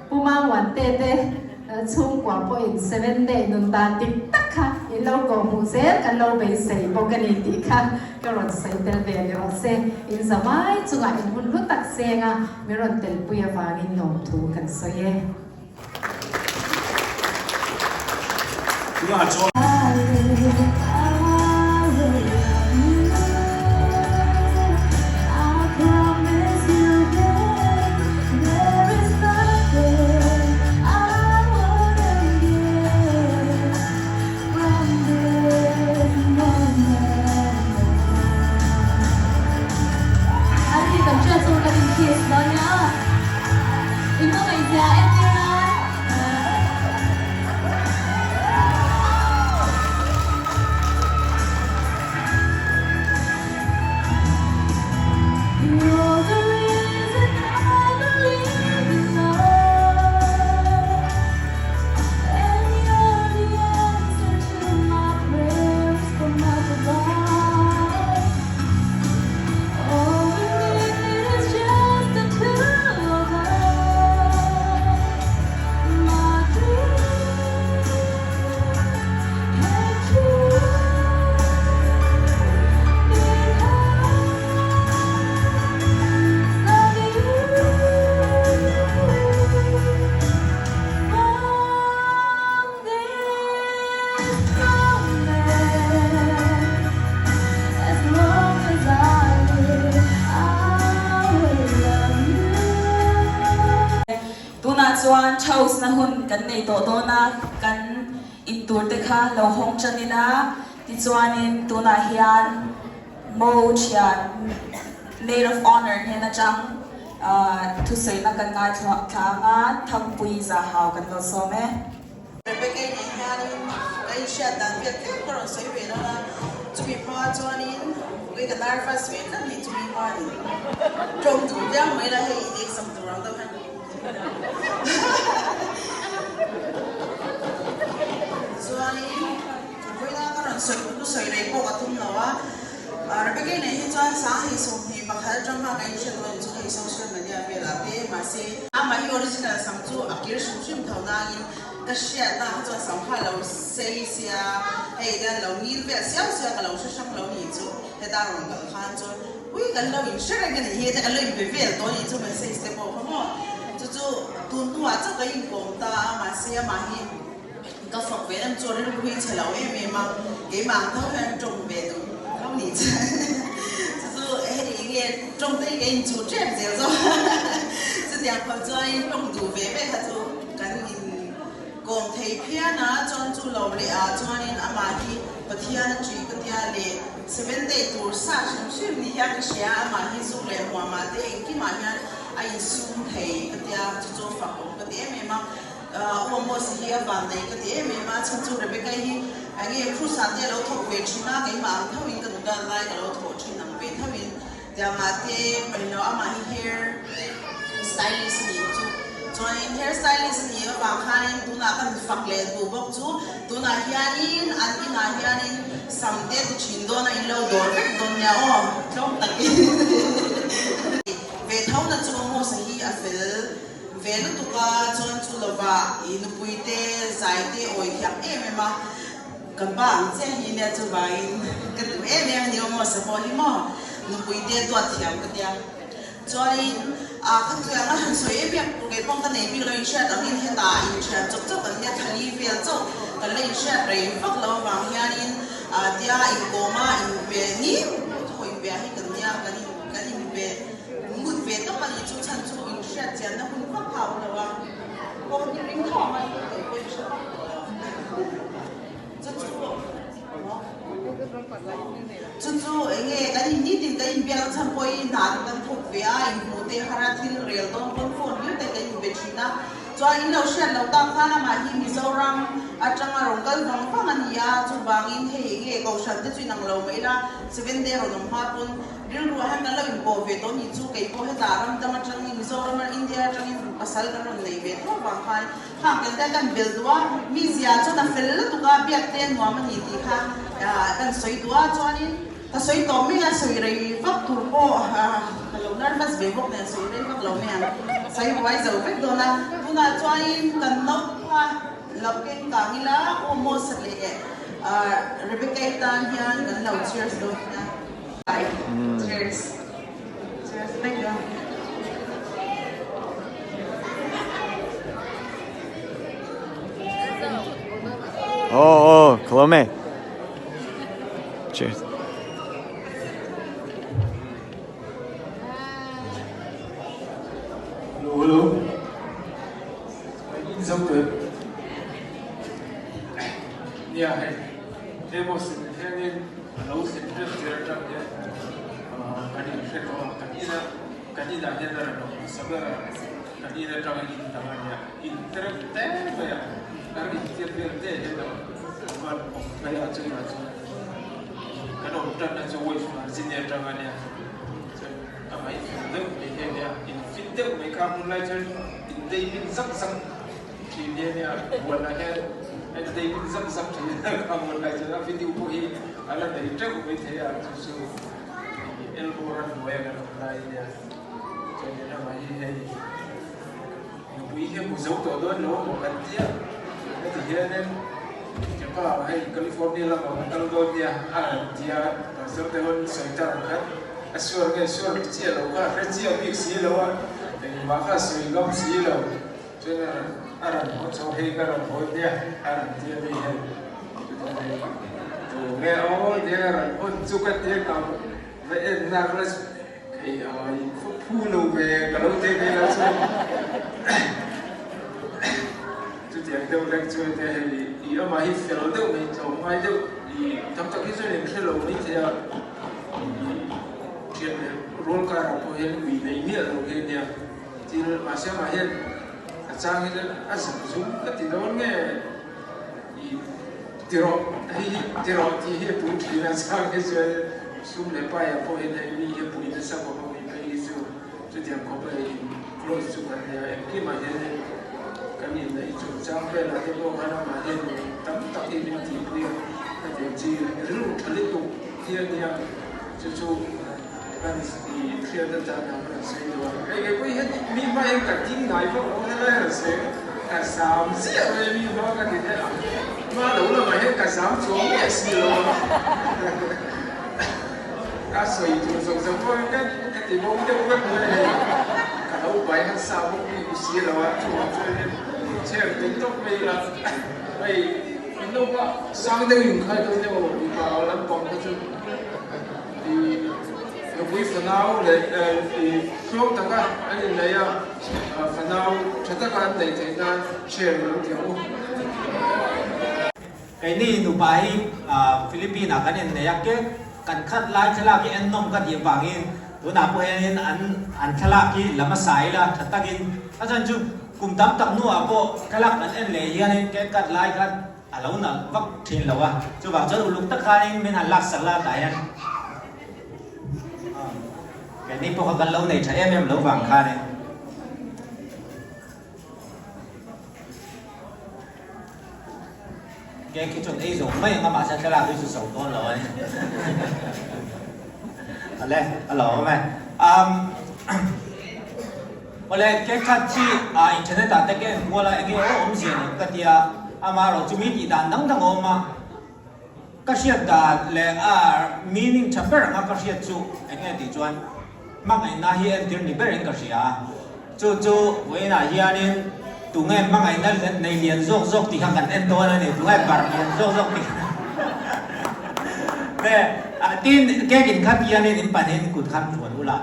S7: Pu Mangwante te Chhungkua pawhin Seven Day nun dan dik tak kha in lo kawh hmuh zel kan lo beisei bawk a ni tih kha ka rawn sawi tel ve ni rawh se. In zamai chungah in hun hlu tak seng a, min rawn telpui avangin lawmthu kan sawi e.
S6: Tunah chuan.
S9: Tunah chuan Chouse na hun kan nei tawh dawn a, kan intur te kha lo hawng tan ila, tichuanin tunah hian Mo thian Maid of Honour hnen atang thusawiina kan ngaithla ang a, Thangpui Zahau kan lo sawm e.
S1: Rebecca-i nen hianin ka in. hriat dan vel tlem ka rawn sawi ve dawn a, chumi hma chuanin ui ka nervous ve tlat ni chumi hma ni tawng tur viau mai la hei in exam tur ang deuh hian chuanin vawiina ka rawn sawi thu sawi rei pawh ka tum lo a, Rebecca i neih hi chuan sang hei 21 atang kha ka inhre dawn chu hei social media velah te mahse amah hi original sam chu a kir hrim hrim tho nangin Ka hriatna kha chuan sam kha lo sei sia, hei hian lo ngil vel siau sia ka lo hre hrang lo nih chu, heta rawn kal khan chuan ui kan lo inhre reng a nih hi heta kan lo inbe vel tawh a nih chu message te pawh kha maw, chu chu tun hnuah chauh ka inkawm ta a mahse amah hi ka fak ve em chu a rilru hi chhe lo em em a, keimah ang tho hian tawng ve duh tho nih chu chu chu hei enge tawng te hi ka inchuh tep zel zawk chutiang phawt chuan tawng duh ve ve kha chu. Kan in kawm thei phian a, chuan chu lo leh ah chuanin amah hi Pathian a ṭi ka tia leh Seven Day tur sa hrim hrim ni hian ka hria, amah hi zuk leh hmuamah te engkimah hian a insum thei ka tia, chu chu fak awm ka ti em em a, U Amos hi a van nei ka ti em em a, chhan chu Rebecca hi enge Krusah te a lo thawk ve ṭhin a, keimah ang tho in ka nudan lai ka lo thawh ṭhin ang ve tho in. Tiangah te pawimawh amah hi hair stylist a nih chu. Chuanin hair stylist a nih avang khanin tunah kan fak leh duh bawk chu tunah hianin an inah hianin sam te ti thin dawn a in lo dawr vek dawn nia aw tlawm takin ve tho na chu Amos-a hi a fel ve lutuk a chuan chu lovah i nupui te zai te awi thiam em em a. Ka pa ang chiah hi nia chuvangin ka duh em em a ni aw maw sapawh hi maw nupui te duat thiam ka tia. Chuanin ah ka tluang a han sawi em em tur kei pawh ka nei bik lo inhriat angin hetah inthian chawp chawp kan nia thali vel chauh kan la inhriat rei vak lo avang hianin ah tia inkawm a inbe ni thaw inbe ah hi kan nia kan in kan inbe ngut ve tawp a ni chu chhan chu inhriat chianna hun vak kha a awm lo a pawh ni ring tho ang a kei pawh inhre vak lo. Chu chu enge kan in nitin kan inbiak na chhan pawhin hna te kan thawk ve a, inhmuh te har a thil rel dawn pawn phone hlir te kan inbe thin a. Chuan in lo hriat loh tak khan amah hi Mizoram atanga rawn kal vang vang a ni a, chuvangin hei enge Kohhran te chu inang lo mai ila Seventh Day rawn awm hma pawn Rilruah hian kan lo inpawh ve tawh nih chu kei pawh hetah ram dang atangin Mizoram India atangin pasal kan rawn nei ve tho vang khan Khang tel te kan bel duh a, mi zia chuan a fel lutuk a, biak te a nuam a ni tih kha kan sawi duh a, chuanin ka sawi tawh mai a, sawi rei vak tur pawh ka lo nervous ve bawk nen sawi rei vak lo mai ang, sawi buai zo vek dawn a, tunah chuanin kan naupang a lo keng kang ila aw Mosa leh Rebecca-i tan hian kan lo cheers dawn nia. Cheers. Cheers vek a.
S5: Oh, oh, Kalome. Cheers.
S6: Hello, hello. Zo tuan. Nia hei, Amos in hianin a lo thlen ṭep ṭep aṭang hian kan inhre tawh a, kan ina kan inah hian a rawn awm hmasa ber a, kan in aṭanga in dang a nia, in tereuh te mai a, kan intiat vel te hian a van awm phei a, chutah chuan kan awm ṭanna chu West Virginia aṭang a nia, chuan amah in fel deuh mai hi a nia, in fit deuh mai kha hmun lai chuan indei bik zak zak. Thin hi ania buanah hian a in dei bik zak zak thin a kha buan lai chuan a video pawh hi a la nei teuh mai thei a chu chu elbow ran hnuai a kan awm lai ania chuan in amah hi hei nupui hi a hmu zo tawh dawn lo amaw kan tia heti hianin ka pa hei California lamah ka kal dawn nia a han tia pastor te hawn sawi tak ang khan a suar nge suar chiah lo kha a hre chiah bik si lo a engmah kha a sawi ngam si lo. Chuan a rawn a rawn haw chho hei ka rawn haw nia a rawn ti a mi hian tu nge aw nia a rawn hawn chu ka tia ka va en nak la hei ai khaw phu lo ve ka lo ti ve la chu chutiang deuh hlek chuan tia hei i amah hi fel deuh mai tlawm ngai deuh i tam tak hi chuan in hre lo mai thei a i thian leh rual karah pawh hian ui nei miah lo hi ania. Thil mahse amah hian a chang hi chuan a zak zum ka ti dawn nge i Ti rawh, hei hi ti rawh tih hi a pui thin a, chang hi chuan sum leh paiah pawhin hei mi hi a pui nasa khawp a, ui phei hi chu chutiang khawp a in close chu kan nia, engkimah hian kan inneih chungchang velah te pawh khan amah hian tam tak hi min tihpui a, hetiang chi rilru tha lutuk hi a nia, chu chu kan hriat atan a rawn sawi duh a, hei kei pawh hian mi hma hian ka ding ngai vak lo helai rawn sawi ka zam chiah mai mi hma ka ti theih ang hma lo lamah hian ka zam chuang miah si lo a ka sawi tur zawk zawk pawh hian ka ti bo deuh vek mai hei ka lo bai han sa bawk bik si lo a chuvang chuan hian chair tum tawp mai ila hei in lo va sang deuh in khai dawn deuh mipa lampang kha chu. Nupui fanau leh tluang taka an inneih a, fanau tha taka an neih theih nan share lo ti ang u.
S10: Keini nupa hi Philippine ah kan innei a, ke kan khat lai thlalak hi ennawm ka tih avangin tunah pawh hianin an an thlalak hi lam a sa ila tha takin a chhan chu kum tam tak hnuah pawh thlalak kan en leh hianin ke cut lai khan A lo nalh vak thin lo a, chuvang chuan uluk tak khanin min han laksak la tah hian keini pawh kha kan lo nei tha em em lo vang khanin. Cake hi chuan ei zo mai ang a mahse thlalak hi chu zo dawn lo a ni. Awle, a lo awm e. Um. Awle, cake khat hi internet ah te ka en kual a, enge aw awmzia ni ka tia, amaherawh chu mi tih dan dang dang a awm a, ka hriat dan leh a meaning tha ber anga ka hriat chu enge tih chuan hmangaihna hi entir ni berin ka hria a, chu chu vawiinah hianin tunge hmangaihna nei lian zawk zawk tih kha kan en dawn a ni, tunge barh lian zawk zawk tih kha tin cake in khat hianin in pahnihin kut khan vuan ula.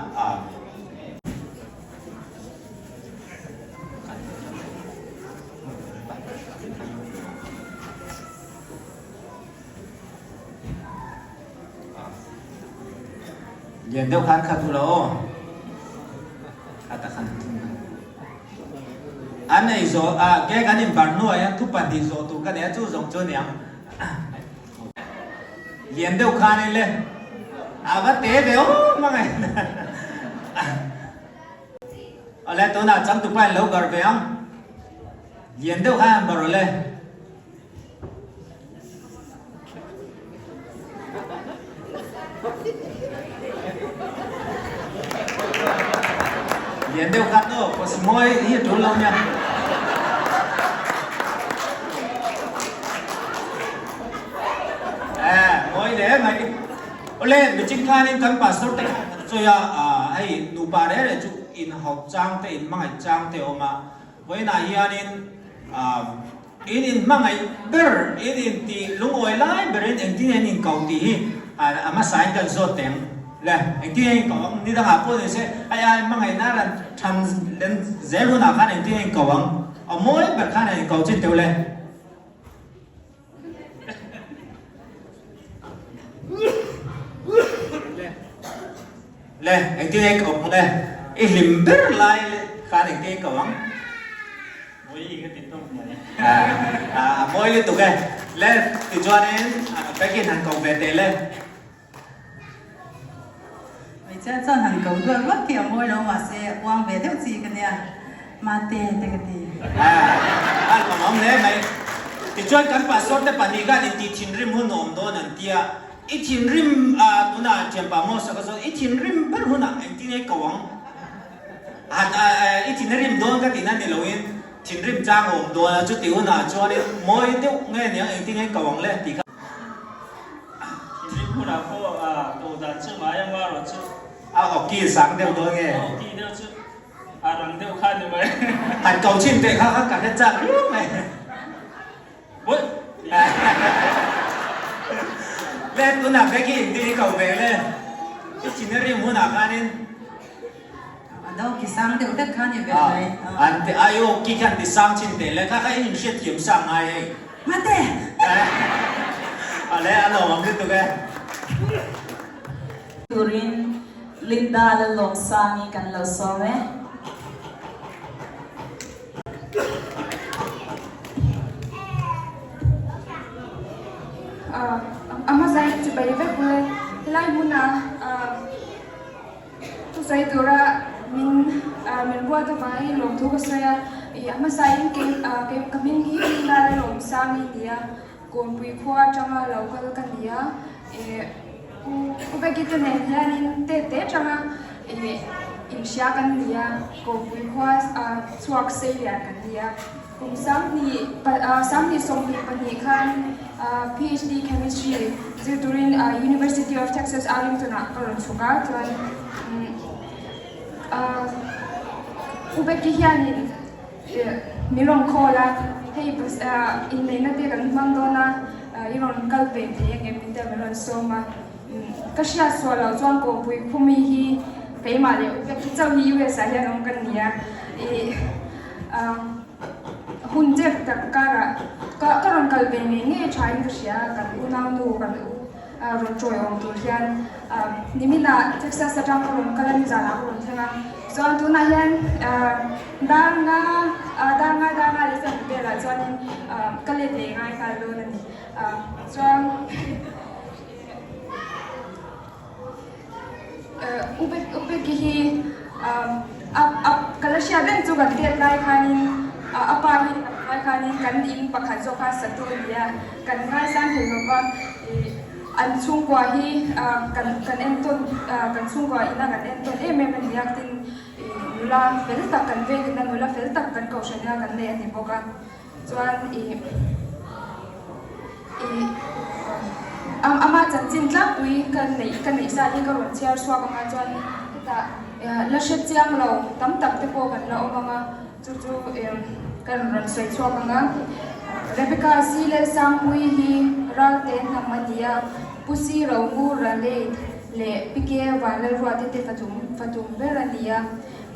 S10: Lian deuh khan khat ula aw. Khata khan thung na. An ei zo a ke kan in bar hnuai a thu pahnih zawh tur ka nei a chu zawng chu aniang. Lian deuh khan in le a va te ve aw hmangaih Awle tunah changtupa in lo bar ve ang Lian deuh khan an bar awle. Lian deuh khan aw pawh hi a tul lo nia. Eh, mawi hle mai. Awle, miching khanin kan pastor te khan an sawi a, hei nupa reh reh chu inhauh chang te, inhmangaih chang te a awm a. Vawiinah hianin in inhmangaih ber, in intih lungawi lai berin engtin nge an inko tih hi a hmasain kan zawt teh ang. Le, engtin nge inko ang? Ni dangah pawh ni se, hei a inhmangaihna a rawn than len zel hunah khan engtin nge inko ang? A mawi ber khan an inko chin teuh le. Le, engtin nge ka awm le? I hlim ber lai khan engtin nge ka awm ang?
S11: Mawi ka ti tawp mai.
S10: A mawi lutuk e. Le, tichuanin Becky-in han ko ve teh le.
S2: Hmeichhia chuan han ko dual vak hi a mawi lo mahse uang ve deuh chi ka nia mate te ka ti.
S10: A lawm awm hle mai. Tichuan kan pastor te pahnih khan intih thinrim hun a awm dawn an tia. I thinrim a tunah thianpa Mos-a ka zawt i thinrim ber hunah engtin nge ko ang? Han i thinrim dawn ka tihna ni loin thinrim chang a awm dawn a chuti hunah chuanin mawi deuh nge niang engtin nge ko ang le tih kha.
S11: Thinrim hunah pawh a ko dan chu ngai a marawh chu.
S10: A awki sang deuh dawn nge?
S11: A awki deuh chu a rang deuh kha ni mai.
S10: Han ko chhin teh kha kha ka hre chak riau mai.
S11: Buih!
S10: Le tunah Becky in ti hi ko ve le. I thinrim hunah khanin.
S2: A do ki sang deuh vek kha ni ve mai.
S10: An ti a i awki khan ti sang chhin teh le kha kha i inhriat thiam sang ngai hei.
S2: Mate!
S10: Awle a lawmawm lutuk e.
S9: Turin Linda Lalawmsangi kan lo sawm e.
S12: A hmasa in chibai vek ule. Helai hmuna thusawi tura min min ruat avangin lawmthu ka sawi a. A hmasa in kei ka hming hi Rinlala Lawmsangi a ni a, Kawnpui khua atanga lo kal ka ni a. U Becky te nen hianin tet te atanga inhria kan ni a, Kawnpui khua chhuak seilian kan ni a. Kum 2022 khan PhD Chemistry zir turin University of Texas Arlington ah ka rawn chhuk a, chuan U Becky hianin min rawn call a, hei inneihna te kan hmang dawn a, i rawn kal ve thei angem min tia min rawn sawm a, ka hriat sual loh chuan Kawpui Khumi hi keimah leh U Becky chauh hi US ah hian awm ka ni a, ih. Hun chep tak karah ka ka rawn kal ve ngei ngei thain ka hria, kan unaunu kan u rawn chawi awm tur hian niminah Texas atang ka rawn kal a nizanah ka rawn thleng a, chuan tunah hian dar nga dar nga dar nga leh chuan velah chuanin ka let leh ngai nghal dawn a ni, chuan. Ubeki hi ka la hriat reng chu kan tet lai khanin a pa hi lai khanin kan in pakhat zawk kha satu a ni a, kan ngaisang thei lo va, an chhungkua hi kan kan entawn kan chhungkua ina kan entawn em em a ni a, tin nula fel tak kan vengin a nula fel tak kan kohhran ina kan nei a ni bawk a. Chuan ih ih ama chanchin tlangpui ka neih ka neih zat hi ka rawn chhiar chhuak ang a chuan hetah la hre chiang lo tam tak te pawh kan la awm ang a chu chu ka rawn sawi chhuak ang a. Rebecca Silelsangpuii hi Ralte hnam a ni a, Pu Si Romu Raleigh leh Pi Ke Vanlalruati te fatum fatum ber a ni a.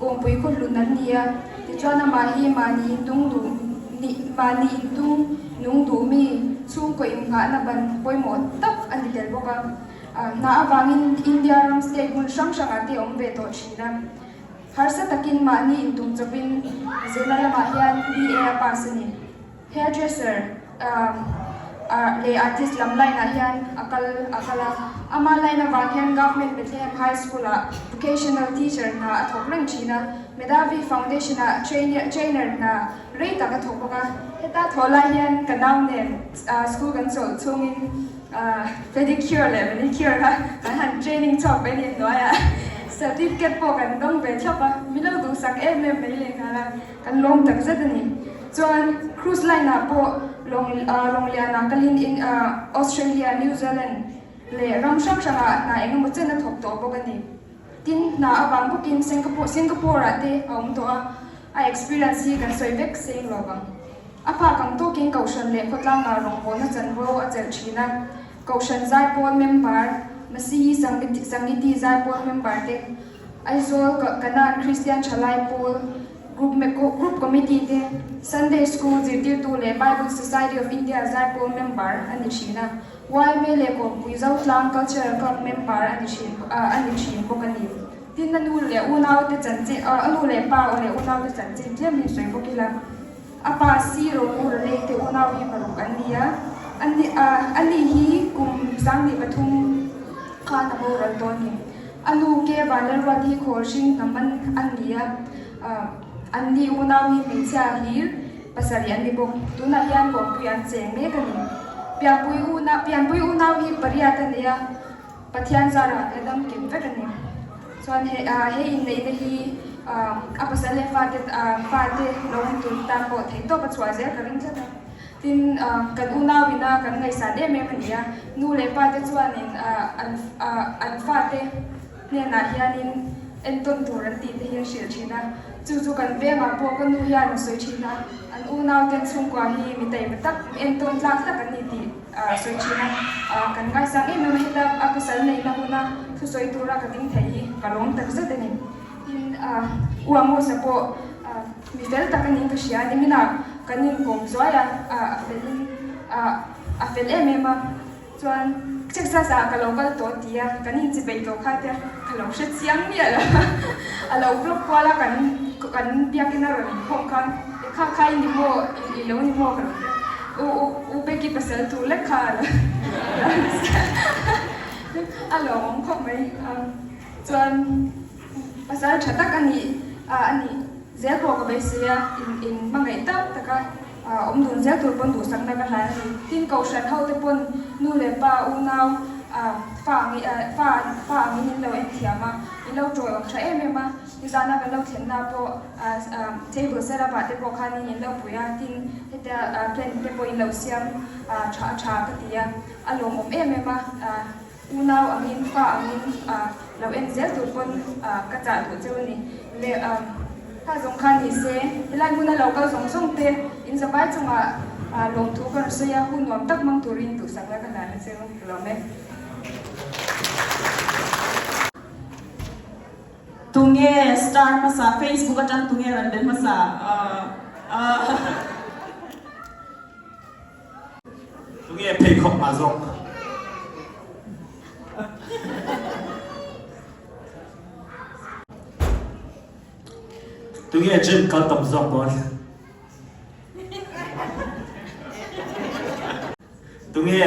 S12: Kawngpui khaw hlun an ni a, tichuan amah hi mahni intung duh nih mahni intung nung duh mi chhungkaw inghahna ban pawimawh tak a ni tel bawk a. Hna avangin India ram state hmun hrang hrangah te awm ve tawh thin a. Harsa takin mahni intum chawpin zirna lamah hian BA a pass a ni. Hairdresser leh artist lam line ah hian a kal a kal a, ama line avang hian Government Bethlehem High School ah vocational teacher hna a thawk reng thin a, Medhavi Foundation ah trainer hna rei tak a thawk bawk a, heta thawh lai hian ka nau nen school kan chawlh chhungin pedicure leh manicure kha kan han training chhuak ve a ni hnuaiah certificate pawh kan dawng ve thlap a, min lo duhsak em em mai lehnghal a. Kan lawm tak zet a ni. Chuan cruise line ah pawh lawng lawng lian ah kalin in Australia, New Zealand leh ram hrang hrang ah hna eng emaw chen a thawk tawh bawk a ni. Tin, hna avang bawkin Singapore Singapore ah te a awm tawh a, a experience hi kan sawi vek seng lo vang. A phak ang tawkin Kohhran leh khawtlang ah rawngbawlna chanvo a chelh thin a, Kohhran Zaipawl member, Masihi Sangiti Zaipawl member te, Aizawl Kanan Kristian Thalai Pawl Group Committee te, Sunday School zirtirtu leh Bible Society of India Zaipawl member a ni thin a, yma leh Kawngpui Zotlang Cultural Club member a ni thin a ni thin bawk a ni. Tin, a nu leh unaute chanchin a nu leh pa leh unaute chanchin tlem hi sawi bawk ila. A pa Si Rongu Ralei te unau hi paruk an ni a, a ni hi kum 23 khan a boral dawn ni. A nu Ke Vanlalruat hi Khawlhring hnam an ni a, an ni unau hi hmeichhia hlir pasarih an ni bawk. Tunah hian kawngpui an cheng mek a ni. Pianpui unau pianpui unau hi pariat a ni a, Pathian zarah la dam kim vek a ni. Chuan he he inneihna hi a pasal leh fate fate lo awm tur tan pawh theih tawp a chhuah zel ka ring tlat a. Tin, kan unau ina kan ngaihsan em em a ni a, nu leh pa te chuanin an an fate hnenah hianin entawn tur an tih te hi an hrilh thin a. Chu chu kan vengah pawh ka nu hian a sawi thin a, an unau ten chhungkua hi mi taima tak, entawn tlak tak an ni tih. A sawi thin a, kan ngaisang em em a, heta a pasal neihna huna thusawi tura ka ding thei hi ka lawm tak zet a ni. Tin, U Amosa pawh mi fel tak a niin ka hria a ni. Minah kan inkawm zuai a, a felin a fel em em a, chuan Texas ah ka lo kal tawh ti a, kan inchibei tawh kha te ka lo hre chiang miah lo a, a lo vlog kual a, kan kan biakina rawn inkhawm khan kha kha i ni maw, i lo ni maw ka lo ti a. U u u Becky pasal tur lek kha a lo. A lawmawm khawp mai. Chuan pasal tha tak a nih a nih zel pawh ka beisei a, in hmangaih tak taka awm dun zel tur pawn duhsakna ka hlan a ni. Tin, Kohhran ho te pawn nu leh pa unau fa ang fa fa angin in lo en thiam a, in lo tawiawm tha em em a. Nizana kan lo thlenna pawh table set up ah te pawh khanin in lo pui a, tin hetia plan te pawh in lo siam tha tha ka ti a, a lawmawm em em a. Unau angin, fa angin lo en zel tur pawn ka chah duh cheu a ni. Le kha zawng kha ni se, helai hmuna lo kal zawng zawng te in zavai chungah lawmthu ka rawn sawi a, hun nuam tak hmang turin duhsakna ka hlan a cheu ka lawm e.
S9: Tunge star hmasa Facebook atang tunge rawn be hmasa?
S10: Tunge pheikhawk hma zawk? Tunge gym kal tam zawk dawn? Tunge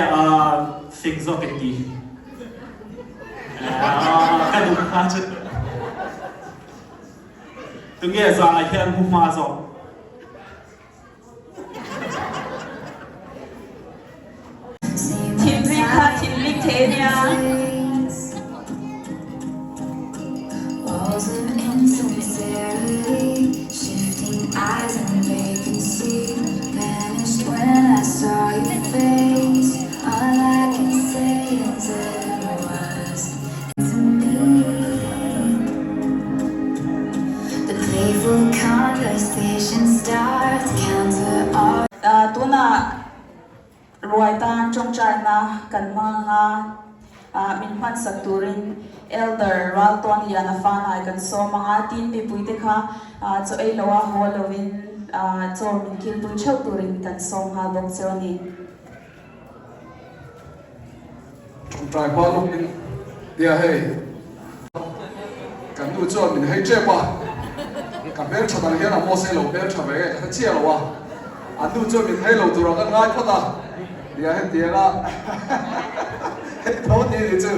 S10: fing zawk in ti? Ka duh hma chu. Tunge zanah hian mu hma zawk?
S9: Thinri kha thinrik thei a nia. Tunah ruai tan tawngtaina kan hmang a, min hmansak turin Elder Raltawnliana Fanai kan sawm ang a, tin mipuite kha chaw ei loa haw lovin chaw min kilpui theuh turin kan sawm nghal bawk cheu a ni.
S13: Ṭawngṭai hma lawkin nia hei kan nu chuan min hei ṭep a, ka hmelṭha dang hian a maw se lo hmelṭha ve nge ka hre chiah lo a, an nu chuan min hei lo turah ka ngai phawt a, nia hetiang a hei tho ti ni chu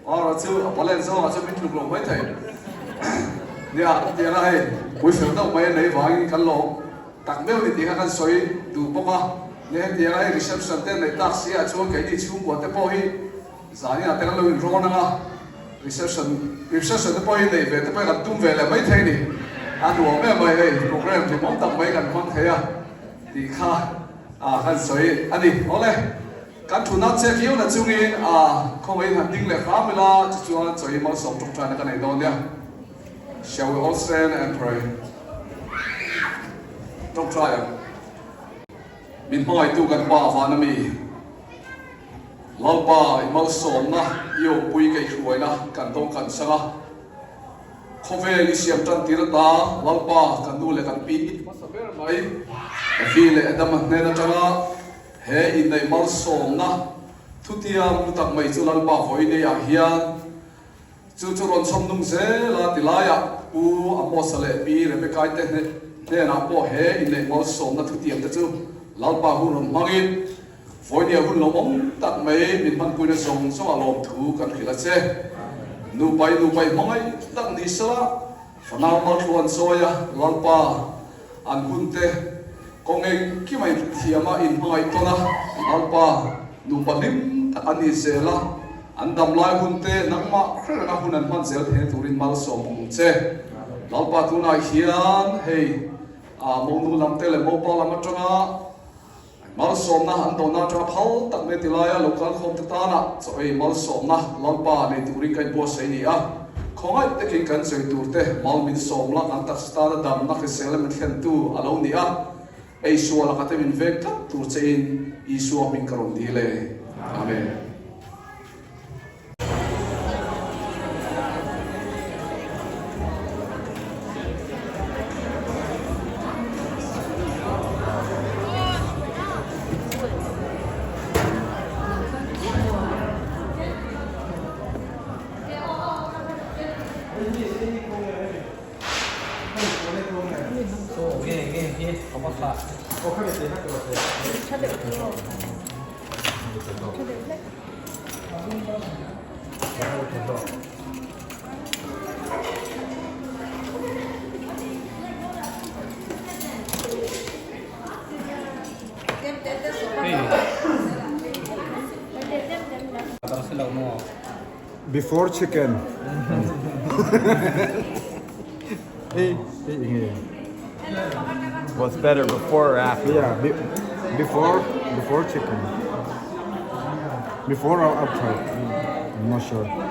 S13: Mara chu a palen zawngah chuan min tluk lo maithei nia hetiang a hei pui fel deuh mai a nei vangin kan lawm. Tak meuh ni tih kha kan sawi duh bawk a, ni hetianga hei reception te neih tak si ah chuan keini chhungkua te pawh hi zaninah te kan lo inrawn ang a, reception reception te pawh hi neih ve te pawh hi kan tum ve leh mai thei a ni, a nuam em mai hei program hlimawm tak mai kan hmang thei a tih kha ah kan sawi a ni. Awle, kan thuna che viau na chungin ah khawngaihin han ding leh hram ila chu chuan chawi malsawm tawngtaina ka nei dawn nia. Shall we all stand and pray? Tawngtai ang. Min hmangaihtu kan Pa vana mi, Lalpa i malsawmna, i awmpui ka i hruaina kan dawng kan chang a. Khawvel i siam tan tir ata Lalpa kan nu leh kan pi hmasa ber mai Evi leh Adama hnen atanga he inneih malsawmna thutiam lu tak mai chu Lalpa vawiineiah hian Chu chu rawn chhawm nung zel a ti laiah Pu Amosa leh Pi Rebecca-i te hnenah pawh he inneih malsawmna thutiam te chu Lalpa hun rawn hmangin vawinia hun lawmawm tak mai min hmanpuina zawng zawngah lawmthu kan hrilh a che. Nupai nupai hmangaih tak ni sela fanau malthluan chawi a Lalpa an hun te kawng engkim a inthiam a inhmangaih tawn a Lalpa nupa hlim tak a ni zel a. An dam lai hun te nangmah hre renga hun an hman zel theihna turin malsawm ang che. Lalpa tunah hian hei monu lam te leh mopa lam atanga malsawmna an dawhna atanga phal tak mai ti laia lo kal khawm te tana chaw ei malsawmna Lalpa nei turin ka inbuatsaih a ni a. Khawngaih takin kan chawi tur te mal min sawm la kan taksa tana damna hrisel a min thlentu a lo ni a. Isua laka te min veng tlat tur che in Isua hming ka rawn dil e. Amen.
S4: Before chicken. Hey, hey,
S14: What's better, before or after?
S4: Yeah, be, before before chicken. Before or after? I'm not sure.